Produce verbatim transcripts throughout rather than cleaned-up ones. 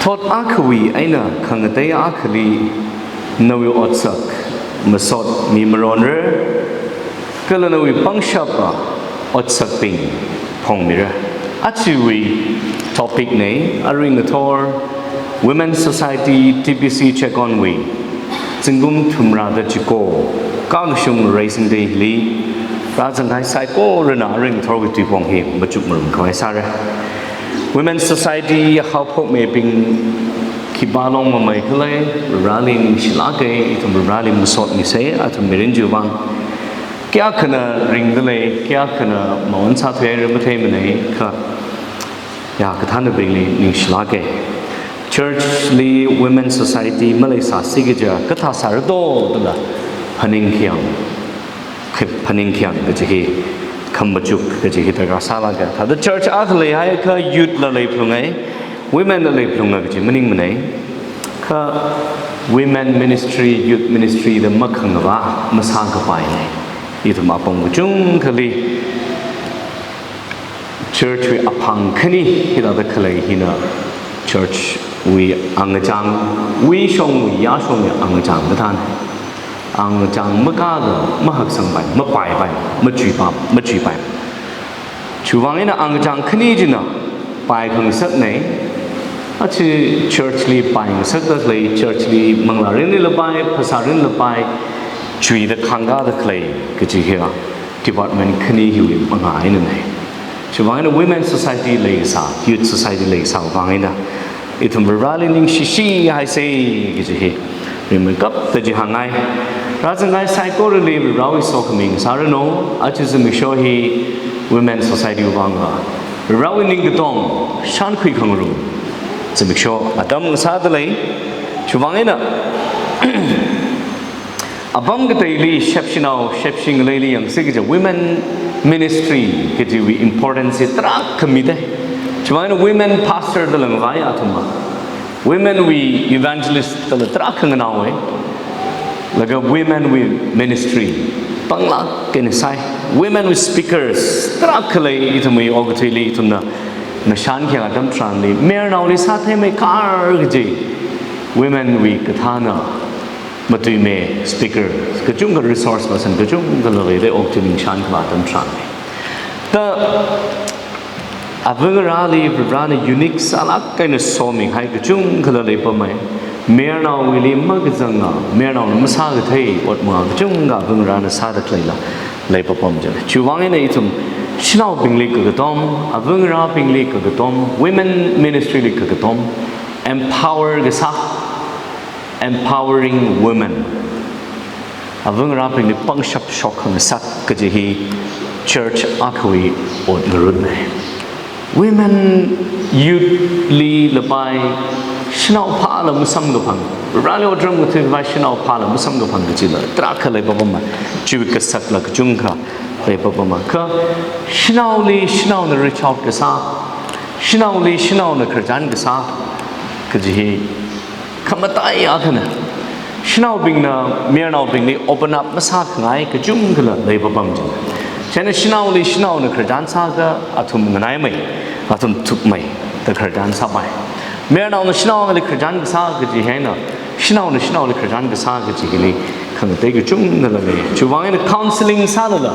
Thot akhawui eina khangatei akhali nawui otsak masot mimaronra, kala nawui pangshapa otsakbing phongmira. Ajawui topic na, arui ngathor Women Society T B C Checkon wui zingkum thumrada chiko, kakashung Raising Day hili rāzanghai saikorana arui ngathorwui tuipong hi machuk marum khavai sāra. Women Society haophokmibing khipā long mamai khala, Vareli ningshilāka, ithum Vareli masot misa, athum mirin chiwui vang kayākhana ringdalei, kayākhana mawan sāthuihaira matheimana, kha ya kathānabingli ningshilāka. Church li Women Society maleisāsi kaja kathā sāra do dala phaning khayang, khi-, phaning khayang kaji hi, kham machuk kaji hi darkar sālāka. Thāda church akha leihaiakha youth la leiphalunga, women la leiphalunga kaji maningmana. Kha women ministry, youth ministry da makhangavā masākapaina. Ithum apong kachungkhali church wui aphang khani hithāda khalei hina church wui angachāngwui shongwui yāshongwui angachāng kathāna. Angachāng makāla mahaksangpai, mapaipai, machuipa, machuipai. Chiwui vang eina angachāng khani china pai khangasakna. Achi church li pai ngasakda khalei, church li manglārinlila pai, phasārinlila pai, chuida khangkāda khalei kaji hi department khani hiwui mangā einana. Chiwui vang eina women society leisā, youth society leisāwui vang eina ithum Vareli ningshishi haisa kaji hi ringmeikapta chihānngai. Rāzanghai saikorali Varewui sokhami sāranu. Aja zimiksho hi women society wui vangva Varewui ningkatom shānkhui khangarum zimiksho atam sādalei. Chiwui vang eina apam kateili shepshinao, shepshi ngaleili yangsi kaja women ministry kajiwui importance hi tarākha mida. Chiwui vang eina women pastor dala ngavai athumva, women wui evangelist dala tarākha nganaowa. Laga women wui ministry panglāk eina sai. Women wui speakers tarākha lei, ithumwui okathuili ithumna ngashan khayang atam tharanli, mayarnaoli sātheimeikar kaji women wui kathāna matuimei speaker kachungkha, resource person kachungkha leida okathui ningshan khavā atam tharanli. Ta avangarāli Varena unique sālāk eina somihai kachungkhala leipamma. Mayarnaowuili makazanga, mayarnaona masākathei ot manga kachungkha avangarāna sāda khaleila leipapam jila. Chiwui vang eina ithum shanaobingli kakatom, avangarābingli kakatom, women ministry li kakatom, empower kasā, empowering women, avangarābingli pangshap shok khangasak kaji hi church akhawui ot ngarutna. Women youth li lapai shanao phāla masamkaphang, Vareli otram kathui khavai shanao phāla masamkaphang kajila tarākha leipapamma, chiwui kasakla kachungkha leipapamma. Kha shanaoli shanaona reach out kasā, shanaoli shanaona khararchan kasā kaji hi khamataiya akhana. Shanaobingna mayarnaobingli open up masākhangai kachungkhala leipapam jila. Chieina shanaoli shanaona khararchan sāakha athum nganaimei, athum thukmeida khararchan sāpai. Mayarnaona shanaoli khararchan kasā kaji hi eina shanaona shanaoli khararchan kasā kaji hili khangatei kachungkhala lei. Chiwui vang eina counseling sālala,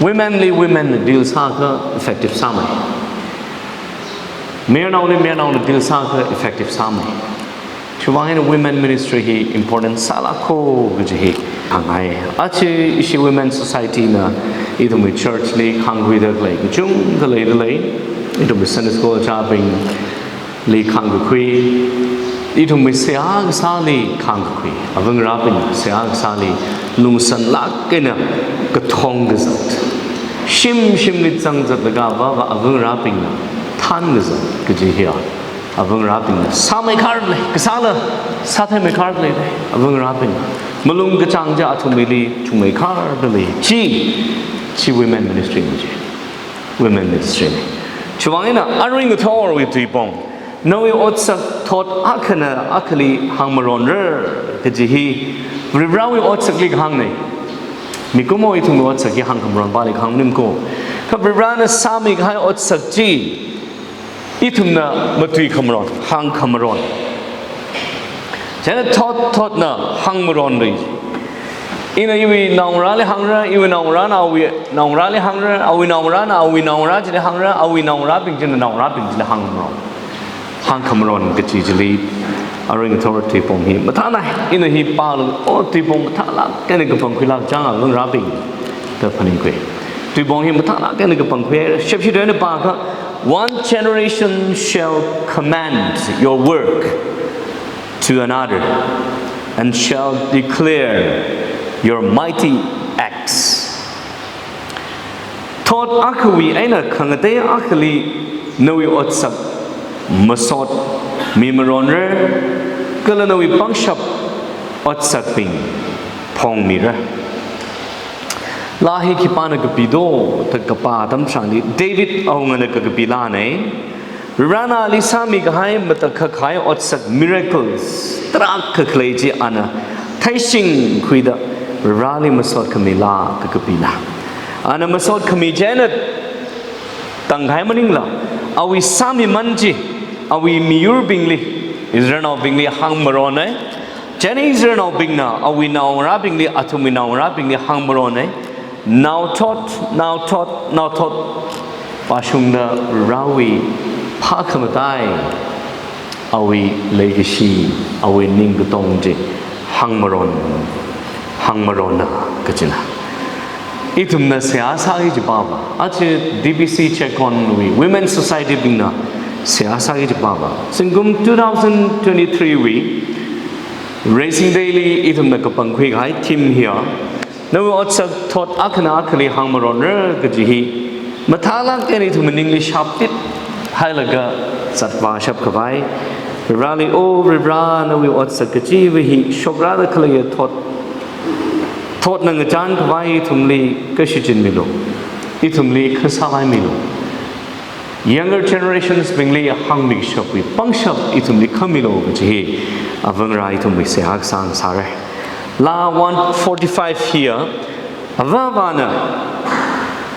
women li women na deal sāakha effective sāmei. Mayarnaoli mayarnaona deal sāakha effective sāmei. Chiwui vang eina women ministry hi important sālāka kaji hi hāngngai. Aja ishi women society na ithumwui church li khangkhuida khalei kachungkha leidalei. Ithumwui Sunday school chābingli khangkakhui, ithumwui seihā kasāli khangkakhui, avangarābing seihā kasāli lungsanlāk eina kathong kazat, shim shimli zangzatlaga vāva avangarābingna thankazat kaji hiya avangarābingna sāmeikharlei, kasāla sātheimeikhar leidalei, avangarābingna malung kachāng chi athumwuili chungmeikharlei. Chi, chi women ministry na chi. Women ministry na. Chiwui vang eina arui ngathorwui tuipong, nawui otsak thot akhana akhali hāngmaronra kaji hi Varivarawui otsakli kahāngna. Mikumo ithumwui otsak hi hāngkhamaronpali kahāng maningko. Kha Varivarana sāmikahai otsak chi Ithumna matuikhamaron, hāngkhamaron. Chieina thot thotna hāngmaronra. Ina iwui naongarāli hāngra, iwui naongarāna awui naongarāli hāngra, awui naongarāna awui naongarā chili hāngra, awui naongarābing china naongarābing chili hāngmaron. Hāngkhamaron kachi chili arui ngathor tuipong hi mathālāk eina hi pālu, o tuipong mathālāk eina kapangkhuilāk chang a lungrābing da phaningkhui. Tuipong hi mathālāk eina kapangkhui, shepshi doi na pākha, "One generation shall command your work to another, and shall declare your mighty acts." Thot akhawui eina khangatei akhali nawui otsak masot mimaronra, kala nawui pangshap otsakbing phongmira. Laa hi khipāna kapido da kapā atam tharanli, David awungana kakapi laanei. Varena ali sāmikahai matakhak kahai otsak, miracles tarākha khalei chi ana theishingkhuida Vareli masot khami laa kakapina. Ana masot khami chieina tangkahai maningla, awui sāmiman chi awui miyurbingli, Israelnaobingli hāngmaronei. Chieina Israelnaobingna awui naongarābingli, athumwui naongarābingli hāngmaronei. Naothot, naothot, naothot vāshungda Varewui phākhamatai, awui leikashi, awui ningkatong chi hāngmaron, hāngmaronna kachina. Ithumna seihā sāki kaji pāva, aja D B C Checkon wui Women Society bingna seihā sāki kaji pāva, zingkum two thousand twenty-three wui Raising Day li ithumna kapangkhui kahai theme hiya, nawui otsak thot akhana akhali hāngmaronra kaji hi mathālāk eina ithum maningli shaptit hailaga zatvāshap khavai. Vareli, o Vare, nawui otsak kachiva hi shokrada khaleiya thot, thotna ngachān khavai ithumli kashichinmilu, ithumli kha sālaimilu. Younger generations bingli hāngmikashapwui pangshap ithumli khamilu kaji hi avāva̱ ithumwui seihā kasāng sāra. Laa one forty-five hiya, avāva̱na,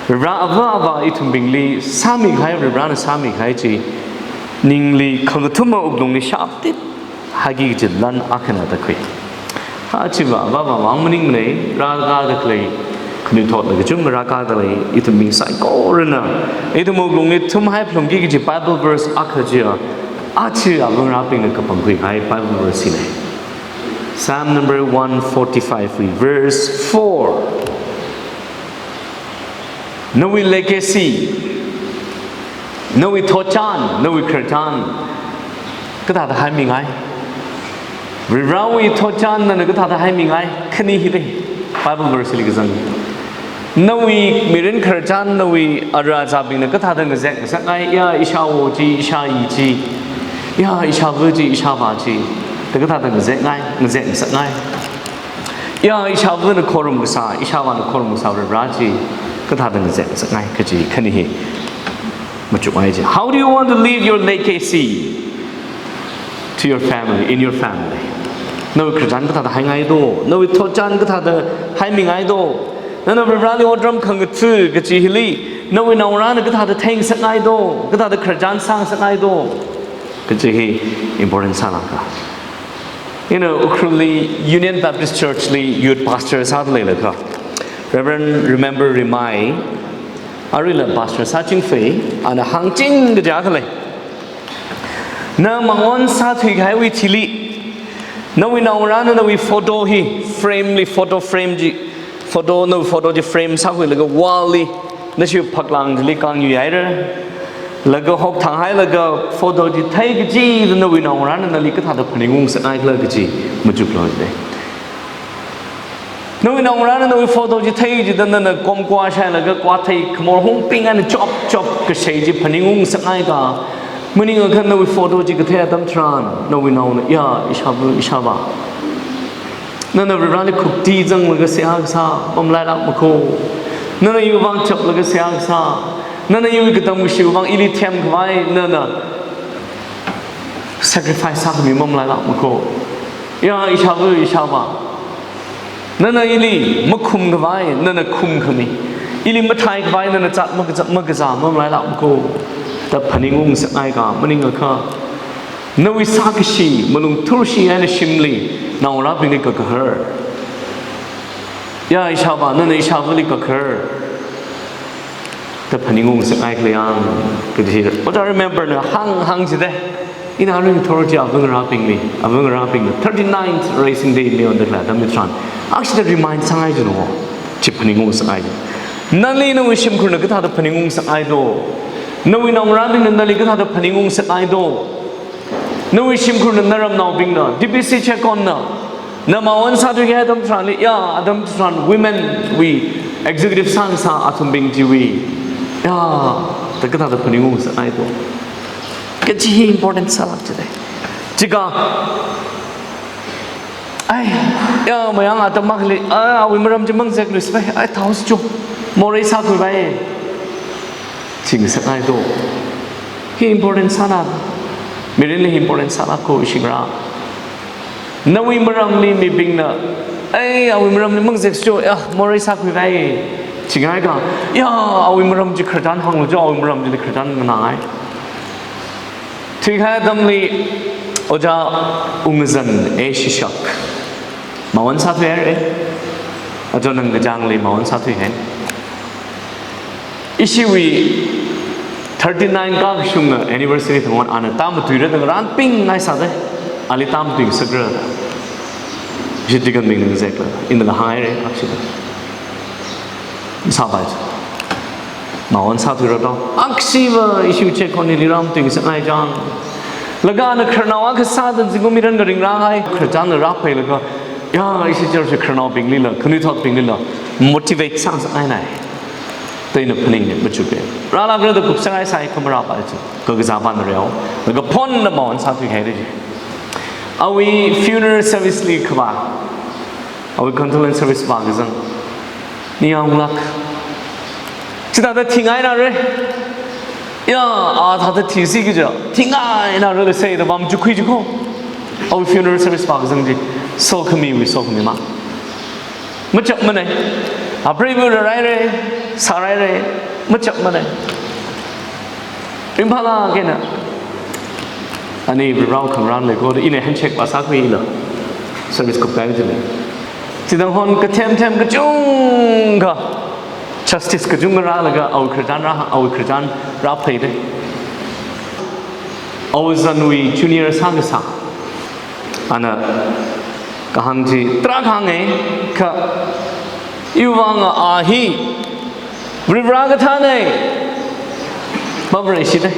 Vare avāva̱ ithumbingli sāmikahai, Varena sāmikahai chi ningli khangathuma wuklungli shaptit haiki kaji lan akhana da khui. Achiva avāva̱ mang maningmanei, rākāda khalei khanuithotla kachungkha rākāda lei, ithumbing saikorana ithum wuklungli thumhai phalungki kaji Bible verse akha chiya, achi avāva̱bingna kapangkhui kahai Bible verse hinei. Psalm number one forty-five, verse four. Nawui legacy, nawui thotchan, nawui khararchan kathāda haimingai? Varewui thotchan nana kathāda haimingai? Khani hili Bible verse li kazang. Nawui mirin khararchan, nawui ara azābingna kathāda ngazek ngasakngai? Ya ishāwo chi, ishāyi chi, ya ishāva̱ chi, ishāvā chi da kathāda ngazekngai, ngazek ngasakngai? Ya ishāva̱na khorum kasā, ishāvāna khorum kasā Vare chi kathāda ngazek ngasakngai kaji khani hi machukngai chi. How do you want to leave your legacy to your family, in your family? Nawui khararchan kathāda haingai do? Nawui thotchan kathāda haimingai do? Nana Vareli otram khangatha kaji hili nawui naongarāna kathāda theingasakngai do? Kathāda khararchan sāngasakngai do? Kaji hi important sālāka. Ina Ukhrulli Union Baptist Church li youth pastor sāda leilakha, Reverend Remember Rimai, aruila pastor sāchingfei, ana hāngching kaja khalei. Na mangān sāthui kahaiwui thili, nawui naongarāna nawui photo hi frame li, photo frame chi, photo, nawui photo chi frame sākhuilaga wall li, nashi phaklāng chili kāngyui haira. Laga hokthang hailaga photo chi theikaji nawui naongarāna nali kathāda phaningung ngasakngai khala kaji machuklu jide. Nawui naongarāna nawui photo chi thei jida nana komkwa shailaga kwathei khamor hungping eina chop chop kashei chi phaningung ngasakngai ka. Maningakha nawui photo chi kathei atam tharan nawui naona, ya ishāva̱, ishāvā, nana Vareli khukti zanglaga seihā kasā mamalailākmakho. Nana iwui vang chaplaga seihā kasā, nana iwui katam kashiwui vang ili themkhavai nana sacrifice sākhami mamalailākmakho. Ya ishāva̱, ishāvā, nana ili makhumkhavai nana khumkhami, ili mathaikhavai nana zat makazā, makazā mamalailākmakho. da phaningung sāngai ka, maningakha, nawui sākashi, malung thurshi eina shimli, naongarābingli kakahar. Ya, ishāvā, nana ishāvāli kakahar. Da phaningung sāngai khaleiya, kaji. But I remember na hāng, hāng jide. Ina ringthor chi ava ngarābingli, ava ngarābingna thirty-ninth Raising Day mi onda khala atam tharan. Akshida remind sāngai jino, chi phaningung sāngai jino. Nali nawui shimkhurna kathāda phaningung sāngai do. Nawui naongarābingna nali kathāda phaningung sāngai do. Nawui shimkhurna, naramnaobingna, D P C Checkon na, na mawan sāthuikahai atam tharanli, ya, atam tharan women wui executive sāngasā athumbing chiwui, ya, da kathāda phaningung sāngai do. Kaji hi important sālāk jide. Chika, ai, ya, mayang atam akhali, ai, awui maram chi mangazekluisai, ai, thao si chu, morei sākhuivai. Chi ngasakngai do. Hi important sāna. Mirinli hi important sālāk ko, ishingarā. Nawui maramli mibingna, ai, awui maramli mangazek si chu, ya, morei sākhuivai. Chi ngaiakha, ya, awui maram chi khararchan hānglu jo, awui maram chili khararchan nganāngai. Thuikahai atamli Ojā Ungzan A Shishak mawan sāthuihaira. Aja nang kachāngli mawan sāthuihai. Ishiwui thirty-nine kakashunga anniversary thangwan ana tamatuira da ngarānpingngai sāda. Ali tamatuisakra. Ishi deaconbingna ngazekla, ina hānghaira, akshida. Sāpai chu. Mawan sāthuira to. Akshiva ishi Checkon hili tamatuisakngai chang. Laga ana khararnao akha sāda zingkum mirin kharingrāngai. Khararchan rāphailaga, ya, ishi church khararnaobinglila, khanuithotbinglila motivate sāngasakngainai. Da ina phaninga, machukpe. Rālākra da kupsakngai sāi, kha marāpai chu. Kakazā pāna reo. Laga phonda mawan sāthuihaira chi. Awui funeral service li khavā. Awui condolence service vākazang. Ningyānglāk. Chithāda thingainara. Ya, a thāda thisi kaja. Thingainara da sāda vāmachukhui chi ko. Awui funeral service vākazang chi. Sokhamiwui sokhami mang. Machapmanei. Apreiva rāraira, sāraira, machapmanei. Ringphālāk eina. Ani Varewui khangarān lei ko, ina handshake vāsākhuila. Service kupkahai chili. Chithang hon kathem them kachungkha. Justice kachungkha rālaga awui khararchan rā, awui khararchan rāphaida. Awuzanwui junior sāngasā. Ana kahāng chi tarākha hānga, kha iwui vāng a hi Varivara kathānei. Mavareshi dei.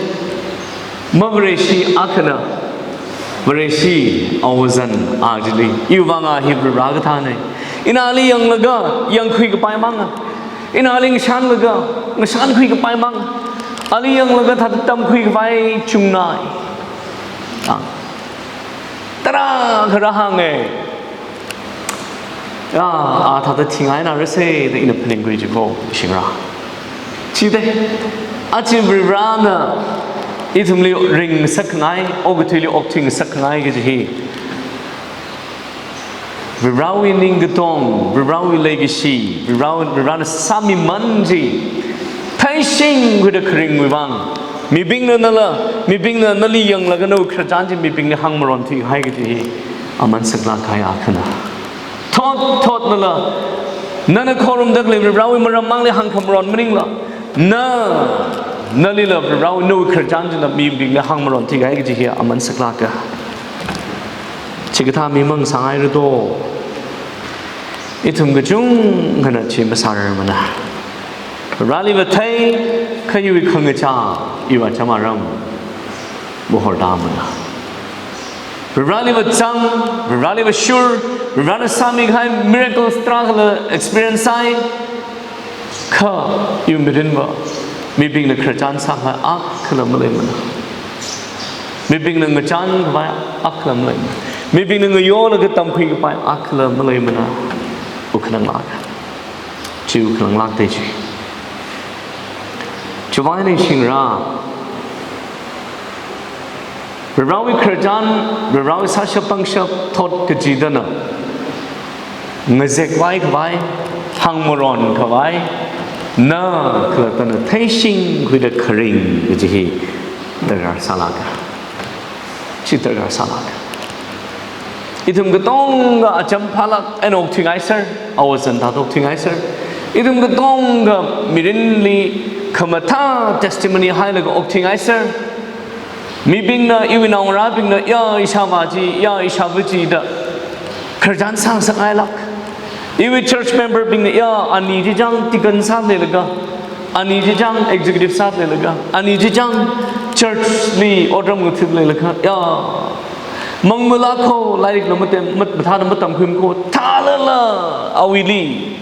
Mavareshi akhana. Vareshi awuzan a chili. Iwui vāng a hi Varivara kathānei. Ina ali yanglaga, yangkhuikapai manga. Ina ali ngashanlaga, ngashankhuikapai manga. Ali yanglaga thāda tamkhuikapai chungnai. Ah. Tarākha rāhānga. Ya, a thāda thingainarasa da ina phaningkhui chi ko, ishingarā. Chide, aja Varivarana ithumli ringngasakngai, okathuili okthuingasakngai kaji hi. Varivarawui ningkatong, Varivarawui leikashi, Varivara, Varivarana sāmiman chi, theishingkhuida kharingwui vāng, mibingna nala, mibingna nali yanglaga nawui khararchan chi mibingli hāngmaronthuihai kaji hi aman saklāk kahai akhana. Thot, thotnala, nana khorumda khalei Varivarawui maram mangli hāngkhamaron maningla, na, nalila Varivarawui nawui khararchan china mibingli hāngmaronthuihai kaji hi aman saklāka. Chikathā mi mang sāngaira do. Ithum kachungkhana chi masārarmana. Vareli vāthei, kha iwui khangachā, iwui acham aram mahortāmana. Vareli vāzang, Vareli vāshur, Varena sāmikahai miracles tarākhala experience sāi, kha iwui mirinva, mibingna khararchan sākahai akhala maleimana. Mibingna ngachānkhavai akhala maleimana. Mibingna ngayolaga tamkhuikapai akhala maleimana. Wukhananglāk. Chi wukhananglāk dei chi. Chiwuivang eina ishingarā, Varivarawui khararchan, Varivarawui sāshap pangshap thot kachidana ngazekvai khavai, hāngmaronkhavai, na khalattana theishingkhuida kharing kaji hi darkar sālāka. Chi darkar sālāka. Ithum katonga acham phālāk eina okthuingai ser, awazan thāda okthuingai ser. Ithum katonga mirinli khamathā testimony hailaga okthuingai ser. Mibingna, iwui naongarābingna, ya ishāvā chi, ya ishāva chi da khararchan sāngasakngailāk. Iwui church member bingna, ya, ani chi chang deacon sāda leilaga, ani chi chang executive sāda leilaga, ani chi chang church li otram ngathada leilaga, ya, mangmala kho, lairikla matem, mat-, mathāda matamkhuimana kho, thālala awuili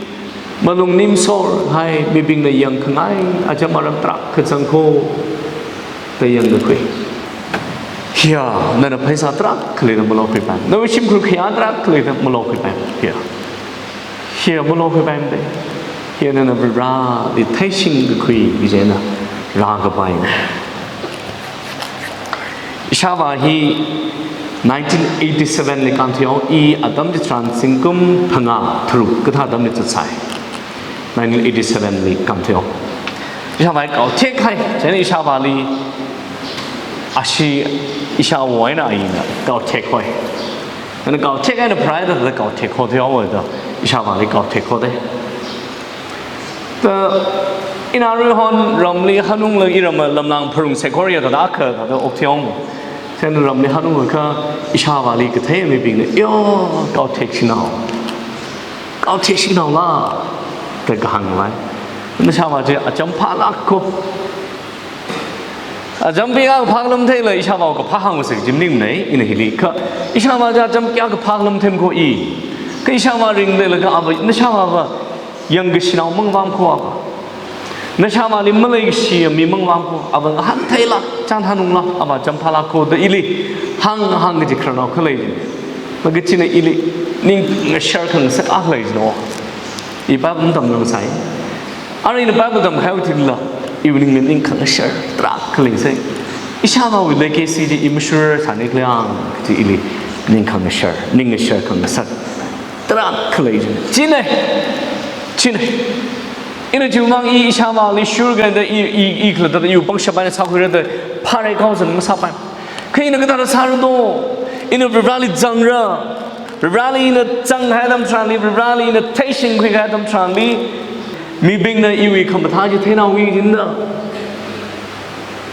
malungnim sorhai mibingna yangkhangai acham aram tarākha zang kho da yangkakhui. Hiya, nana pheisā tarākha leida malokhuipaimana. Nawui shimkhur khayā tarākha leida malokhuipaimana. Hiya. Hiya malokhuipaimana. Hiya nana Vareli theishingkakhui kajina rākapaina. Ishāvā hi nineteen eighty-seven li kānthuihaowa, i atam chitharan zingkum phangā tharuk kathā atamli zatsai. Nineteen eighty-seven li kānthuihaowa. Ishāvā hi kaothek kahai, chieina ishāvāli ashi ishāwo eina aina kaothek hoi. Ana kaothek eina pharāda, da kaothek hothuihaowa da, ishāvāli kaothek hoda. Da, ina aruihon ramli hanungla iramva lamlang pharung sekhoria da akha da okthuihaowa. Chieina ramli hanungakha ishāvāli kathei mibingna, yo, kaothek shinao. Kaothek shinao la, da kahāngvai. Nashāvā chi acham phālāk kho. Acham pia kaphā lam theila ishāvā kaphā hāngsa jim ningmana, ina hili kha. Ishāvā chi acham pia kaphā lam them kho i. Kha ishāvā ringda leilaga ava, nashāvāva yangkashinao mangvām kho ava. Nashāvāli maleishi mi mangvām kho ava, ngahān theila chān hanungla, ava acham phālāk kho da ili hāng, hāngkaji khararnao khalei. Makachina ili ningkashar khangasak akha lei jino. I Bible tamngasai. Arui ina Bible tamkahaiwui thili la, iwui ningli ningkhangashar tarākha leisai. Ishāvāwui legacy chi i mashur sāni khala yang kaji ili ningkhangashar, ningashar khangasak tarākha lei jin. Chieina, chieina. Ina chiwui vang i ishāvāli shurkida i, i, i khalatta iwui pangshap eina sākhuira da pharai kaho zan masāpai. Kha ina kathāda sāra do, ina Vareli zangra, Vareli ina zanghai atam tharanli, Vareli ina theishingkhui kahai atam tharanli, mibingna iwui khamathā chi theinaowui jinda.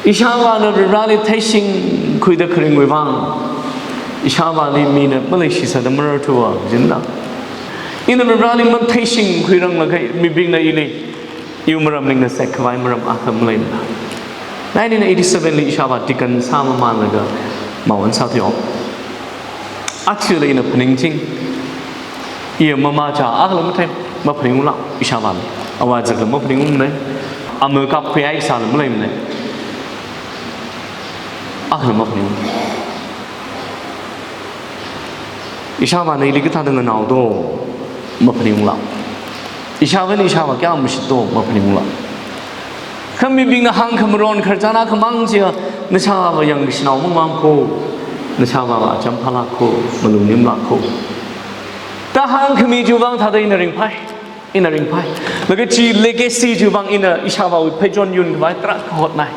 Ishāvāna Vareli theishingkhuida kharingwui vang, ishāvāli mina maleishisāda mararthuwa jinda. Ina Vareli matheishingkhuiranglaga mibingna ili iwui maram ning na sek khavai maram akha maleimana. Nineteen eighty-seven li ishāvā deacon sāmamānlaga mawan sāthuihaowa. Athili ina phaningching. Iya mama cha akhala mathei, maphaningla ishāvāli. Awazakla maphaningmana. Ama kapkhuihai kasāla maleimana. Akhala maphaning. Ishāvāna ili kathāda nganao do, maphaningla. Ishāvāna ishāvā kayā mashit do, maphaningla. Kha mibingna hāngkhamaron khararchan akhamang chiya, nashāvāva yangkashinao mangvām kho, nashāvāva acham phālāk kho, malungnimlāk kho da hāngkhami chiwui vang thāda ina ringphai. Ina ringphai. Laga chi legacy chiwui vang ina ishāvāwui pheichon yunkhavai tarākha hotnai.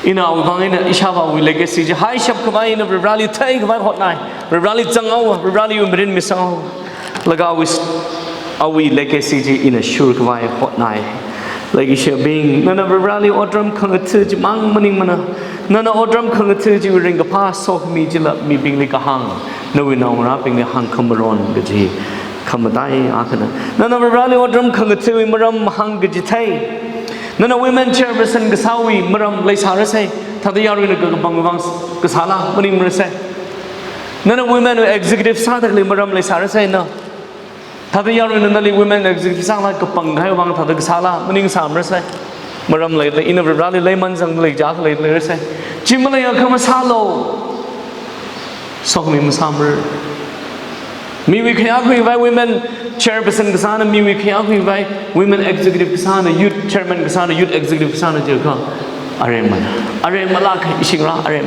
Ina awui vang ina ishāvāwui legacy chi haishap khavai ina Vareli theikhavai hotnai. Vareli zanghaowa, Vareliwui mirin misanghaowa. Laga awui, awui legacy chi ina shurkhavai hotnai. Leikashiyabing, nana Vareli otram khangatha chimang maningmana. Nana otram khangatha chiwui ringkaphā sokhami chila mibingli kahāng, nawui naongarābingli hāngkhamaron kaji khamataiya akhana. Nana Vareli otram khangathawui maram hāngkachithei. Nana women chairperson kasāwui maram leisārasai. Thāda yaruina kakapangwui vang kasāla maningmarasai. Nana women executive sāda khalei maram leisārasai na. Thāda yaruina nali women executive sānglā kapangkahai vang thāda kasāla maningsāmarasai. Maram leilei, ina Vareli leiman zangda lei, chākha leileirasai. Chi maleiakha masālu. Sokhami masāmara. Miwui khayākhuivai women chairperson kasāna, miwui khayākhuivai women executive kasāna, youth chairman kasāna, youth executive kasāna jiakha aremana. Aremmalāka, ishingra arem.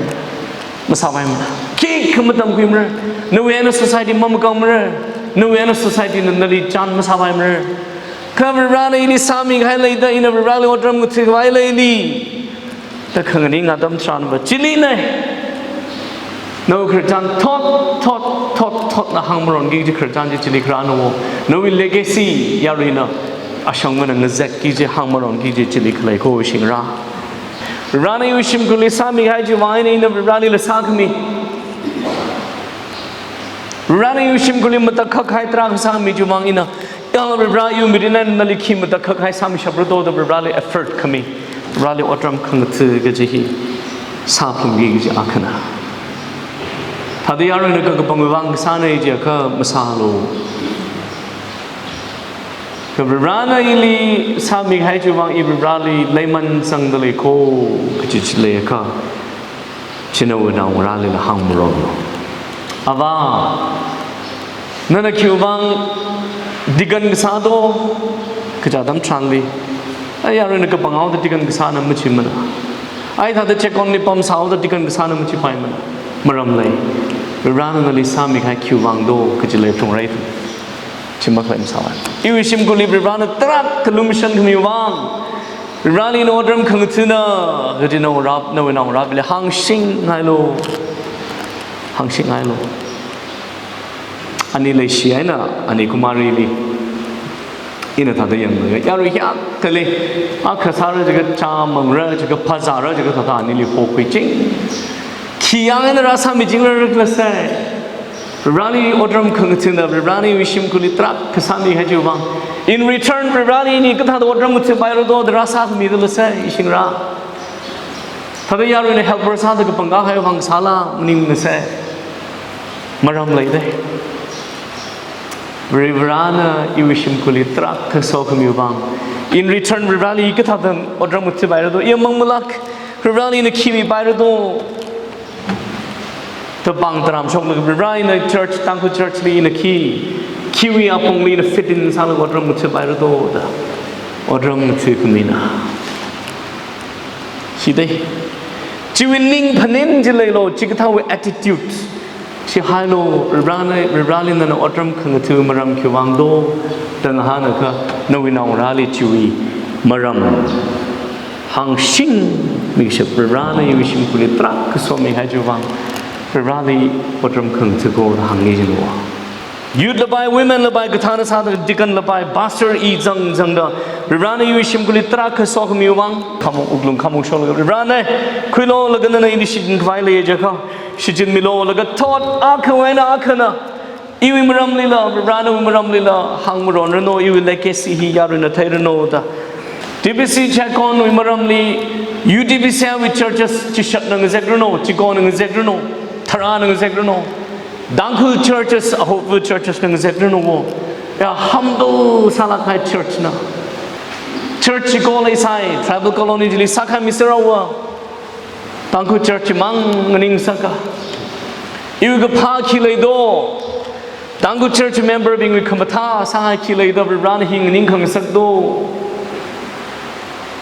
Masāpaimana. Khikha matamkhuimara. Nawui eina society mamakangmara. Nawui eina society na nali chān masāpaimara. Kha Varena ili sāmikahai leida, ina Vareli otram ngathakhavai leili. Khanganing atam tharanva chilina. Nawui khararchan thot, thot, thot, thotna hāngmaronki kaji khararchan chi chili kharāna wo. Nawui legacy yaruina ashangvana ngazekki kaji hāngmaronki kaji chili khalei ko shingra. Varena iwui shimkhurli sāmihai chiwui vang eina ina Varelila sākhami. Varena iwui shimkhurli matakhak kahai tarākha sāmi chiwui vang eina, ya Vare, iwui mirin eina nali khi matakhak kahai sāmishapra do da Vareli effort khami, Vareli otram khangatha kaji hi sāphungki kaji akhana. Thāda yaruina kakapangwui vang kasāna jiakha masālu. Kha Varena ili sāmihai chiwui vang i Vareli leiman zangda lei ko kaji chi leiakha, china nawui naongarālila hāngmaronlu. Avā, nana khiwui vang deacon kasā do, kaja atam tharanli, ai, yaruina kapanghaoda deacon kasāna machimana. Ai, thāda check-onli pamsāhaoda deacon kasāna machipaimana. Maram lei. Varena nali sāmihai khiwui vang do kaji lei thungrai. Chi makhalei masāvai. Iwui shimkhurli Varena tarākha lumashan khamiwui vang, Vareli ina otram khangathana kaji naongarā, nawui naongarābingli hāngshingngailu. Hāngshingngailu. Ani leishi eina, ani Kumarili ina thāda yanglaga, yarui hiyākha lei, akha sāra jiakha chāmangra, jiakha phazāra, jiakha thāda anili hokhuiching. Khi yang eina rāsāmichingra rikla sai. Vareli otram khangathana, Varena iwui shimkhurli tarākha sāmihai chiwui vang. In return, Vareli ini kathāda otram ngathapaira do da rāsākhamida la sai, ishingra. Thāda yaruina helper sāda kapangkahai vang sāla, maningmana sai. Maram leida. Vare, Varena iwui shimkhurli tarākha sokhamiwui vang. In return, Vareli kathāda otram ngathapaira do, i mang malak, Vareli ina khi mipaira do. Tapang taram shoklaga Varena church, Tangkhul churchli ina khi, khiwui apongli ina fit in sālaga otram ngathapaira do da. Otram ngatha khamina. Chidai. Chiwui ning phaning chi leilu, chikathāwui attitude. Chi hailu, Varena, Vareli nana otram khangatha maram khiwui vang do, da ngahānakha, nawui naongarāli chiwui maram hāngshingmi kashap, Varena iwui shimkhurli tarākha somihai chiwui vang, Vareli otram khangatha ko da hāngni jilwa. Youth lapai, women lapai, kathāna sāda deacon lapai, pastor i zang zangda, Varena iwui shimkhurli tarākha sokhamiwui vang, khamong wuklung khamong sholaga, Varena, khuilu laga nana ili shichin khavai lei jiakha, shichinmilu laga thot akhawui eina akhana, iwui maramlila, Varena iwui maramlila, hāngmaronranu, iwui legacy hi yaruina theiranu da. T B C Check-onwui maramli, U T B C wui churches chishatna ngazekranu, chikona ngazekranu, tharāna ngazekranu. Tangkhul churches, ahopva churchesna ngazekranu wo. Ya humble sālākkahai churchna. Church chiko leisai, tribal colony chili sākhaimi sāra wo. Tangkhul church chimang nganingsaka. Iwui kaphā khi leido. Tangkhul church memberbingwui khamathā sāhai khi leida Varena hi nganing khangasak do.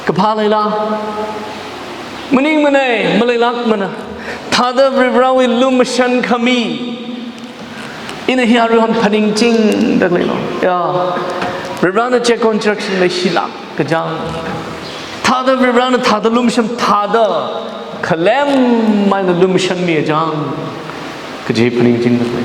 Kaphā leila? Maningmana, maleilākmana. Thāda Varewui lumashan khami. Ina hi aruihon phaningchingda leilo. Ya. Varena Check-on church leishilāk kachang. Thāda Varena thāda lumashan, thāda khalem eina lumashanmi kachang. Kaji phaningchingda lei.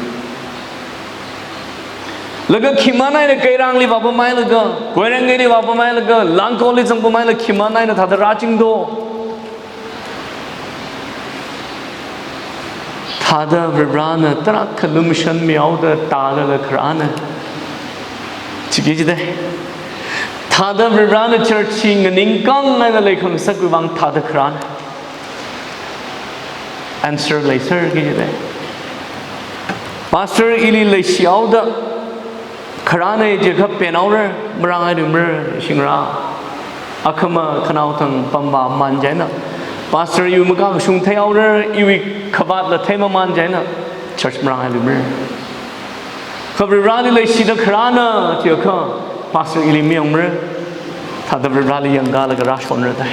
Laga khimān eina Keirangli vāpamhailaga, Koirengli vāpamhailaga, Langkolli zangpamhailaga khimān eina thāda rāchingdo. Thāda Varena tarākha lumashanmihaoda tālala kharāna. Chiki chida. Thāda Varena church hi nganingkang eina leikhangasakwui vang thāda kharāna. Answer leiserki chida. Pastor ili leishihaoda kharāna jiakha penhaora, marāngailumara, shingra. Akhama khanaothang pamvāman chieina. Pastor iwui makakashung theihaora, iwui khavātla theimaman chieina. Church marāngailumara. Kha Vareli leishida kharāna jiakha, pastor ili mayangmara. Thāda Vareli yangkalaga rāshonra dai.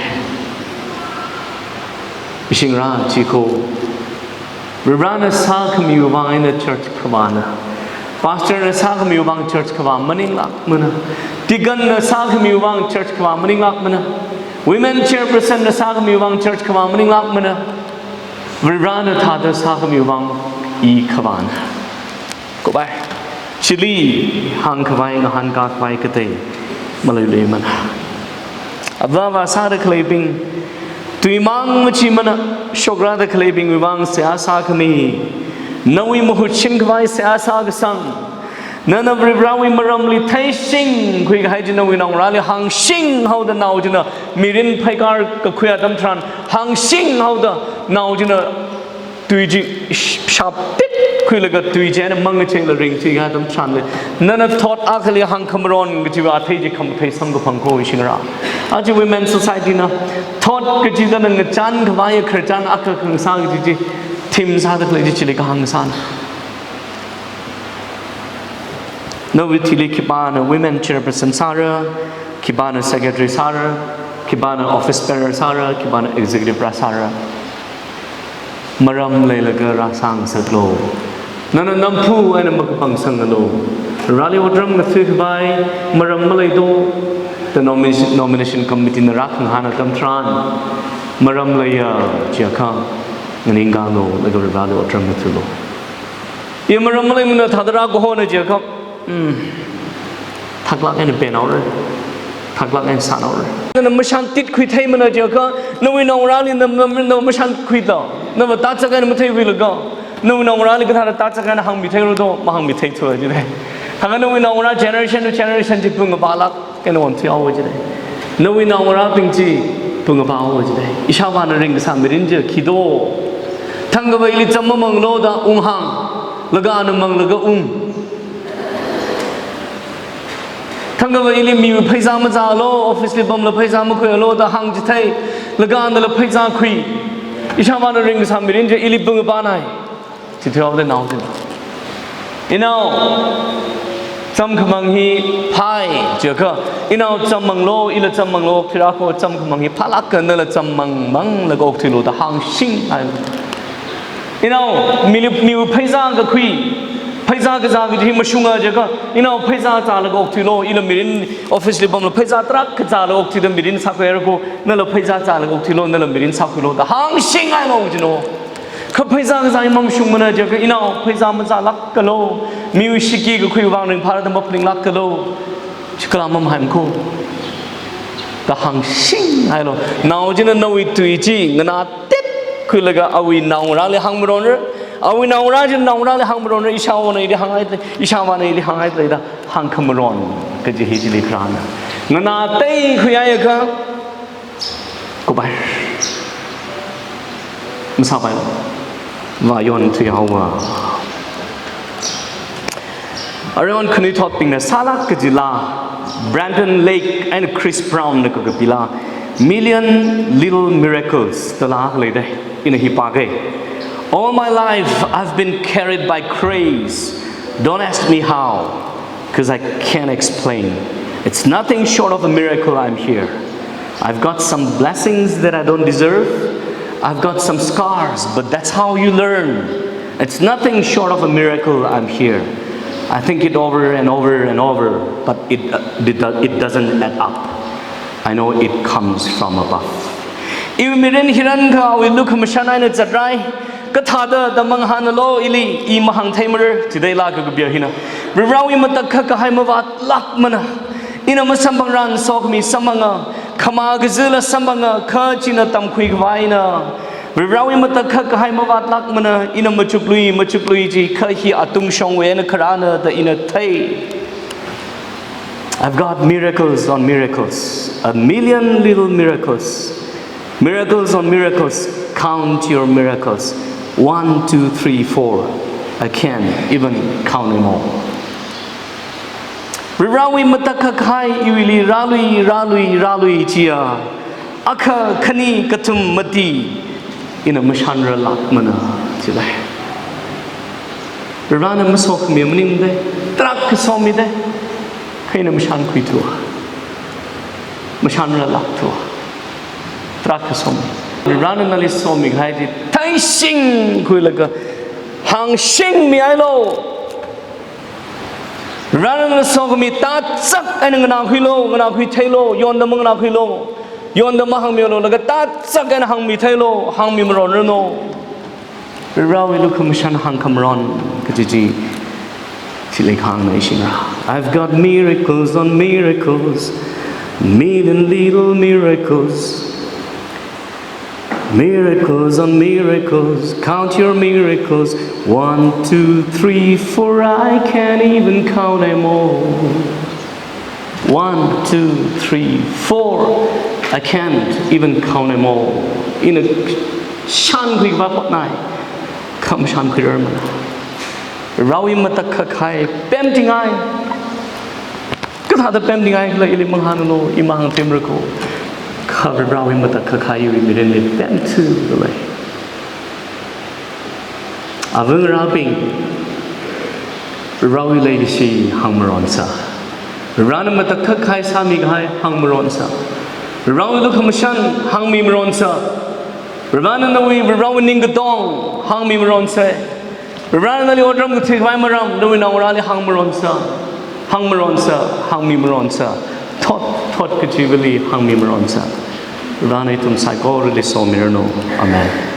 Ishingra chiko. Varena sākhamiwui vang eina church khavāna. Pastorna sākhamiwui vang church khavā maninglākmana. Deaconna sākhamiwui vang church khavā maninglākmana. Women chairperson na sākhami vang church khavā maninglākmana. Varivarana thāda sākhami vang i khavāna. Kubai, chili hāngkhavai, ngahānkākhavai katei maleiluimana. Avāva sāda khaleibing, tuimang machimana, shokrāda khaleibingwui vang seihā sākhami, nawui mahut shinkhavai seihā sākasang, nana Varivarawui maramli theishingkhui kahai chi nawui naongarāli hāngshing haoda nao china mirin pheikar kakhui atam tharan hāngshing haoda nao china tui chi sh-, shaptit khuilaga tui china mangachei la ringchi kahai atam tharanli, nana thought akhali hāngkhamaron kachiwui athei chi khamathei samkaphang ko ishingra. Aja Women Society na thought kachi da nang ngachānkhavai khararchan akha khangasā kachi chi theme sāda khalei chi chili kahāng sāna. Nawui thili khipāna women chairperson sāra, khipāna secretary sāra, khipāna office bearer sāra, khipāna executive rāsāra. Maram leilaga rāsāngasaklu. Nana namphu eina makapangsanglu. Rali otram ngathuikhavai maram maleido. The nomination, nomination committee na rākhangahān atam tharan, maram leiya chiakha nganingkālu, laga Varivarali otram ngathuilu. Iya maram maleimana thāda rākahona chiakha, hmm, thaklāk eina penhaora, thaklāk eina sānhaora. Nana mashāntit khuitheimana chiakha, nawui naongarāli na, na, na mashānkhuida, nava tachak eina matheikhuilaga, nawui naongarāli kathāda tachak eina hāngmitheirodo, mahāngmitheithua jidei. Hāngkha nawui naongarā generation to generation chi pungapālāk eina onthuihaowa jidei. Nawui naongarābing chi pungapāhaowa jidei. Ishāvāna ringkasā mirin chi khido. Thangkava ili cham mamanglu da unghāng, laga ana manglaga ung. Thangkava ili miwui pheisā mazālu, office li pamla pheisā makhuialu da hāngchithei, laga anala pheisā khui. Ishāvāna ringkasā mirin chi ili pungapānai. Chithuihaoda nao china, inao, cham khamang hi phāi, chiakha, inao cham manglu, ila cham manglu, khira kho cham khamang hi phālāka, nala cham mangmanglaga okthuilu da hāngshing ai. Inao, mili, miwui pheisā kakhui, pheisā kazā kaji hi mashunga chiakha, inao pheisā zālaga okthuilu, ila mirin office li pamla pheisā tarākha zālaga okthuida mirin sākhuihaira kho, nala pheisā zālaga okthuilu, nala mirin sākhuilu da hāngshing ailu jino. Kha pheisā kazā hi mamashungmana chiakha inao pheisā mazālākalu, miwui shiki kakhui vang ringphāda maphaninglaga kalu, chikala mamahai kho da hāngshing ailu. Nao china nawui tui chi nganātit khuilaga awui naongarāli hāngmaronra, awui naongarā china naongarāli hāngmaronra, ishāvāna ili hānghai, ishāvāna ili hānghai da hāngkhamaron kaji hi chili kharāna. Nganāteikhui aiakha, kubai, masāpai, vāyonthuihaowa. Aruihon khanuithotbingna sālāk kajilā, Brandon Lake and Chris Brown na kakapilā, Million Little Miracles da laa leidei, ina hi pākei. All my life, I've been carried by grace. Don't ask me how, 'cause I can't explain. It's nothing short of a miracle I'm here. I've got some blessings that I don't deserve. I've got some scars, but that's how you learn. It's nothing short of a miracle I'm here. I think it over and over and over, but it, uh, it, do- it doesn't add up. I know it comes from above. Iwui mirin hi ranakha awui lukhamashan eina zatrai. Kathāda da mangahānlu ili, i mahāngtheimara, chithālala kakapia hina. Varivarawui matakhak kahai mavātlākmana. Ina masamphangrang sokhami samphanga, khamā kazila samphanga, kha china tamkhui khavaina. Varivarawui matakhak kahai mavātlākmana, ina machuklui, machuklui chi, kha hi atungshongwui eina kharāna da ina thei. I've got miracles on miracles, a million little miracles, miracles on miracles. Count your miracles. One, two, three, four. I can't even count them all. Varivarawui matakhak kahai iwuili rālui, rālui, rālui chiya, akha, khani, kathum mati, ina mashanralākmana jilei. Varivarana masokhami maningdei, tarākha somidei, kha ina mashankhuithua, mashanralākthua, tarākha somi. Varivarana nali somikahai chi theishingkhuilaga hāngshingmihailu. Varivarana sokhami tachak eina nganākhuilu, nganākhuitheilu, yonda manganākhuilu. Yonda mahāngmilu, laga tatsak eina hāngmi theilu, hāngmi maronranu. Varewui lukhamashan hāngkhamaron kaji chi, chili kahāngna ishina. I've got miracles on miracles, million little miracles. Miracles on miracles, count your miracles. One, two, three, four, I can't even count them all. One, two, three, four, I can't even count them all. Ina shānkhui kapā potnai, khamashan khuirarmana. Varewui matakhak kahai pemtingai. Kathāda pemtingai khala ili mangahānlu, i mahāngtimra ko. Kha Varewui matakhak kahaiwui mirinli pemthuda lei. Āva ngarābing, Varewui leikashi hāngmaronsa. Varena matakhak kahai sāmi kahai hāngmaronsa. Varewui lukhamashan hāngmi maronsa. Varena nawui, Varewui ningkatong hāngmi maronsa. Varena nali otram kathikhavai maram, nawui naongarāli hāngmaronsa. Hāngmaronsa, hāngmi maronsa. Thot, thot kachivali hāngmi maronsa. Varena ithum saikorali somiranu. Amen.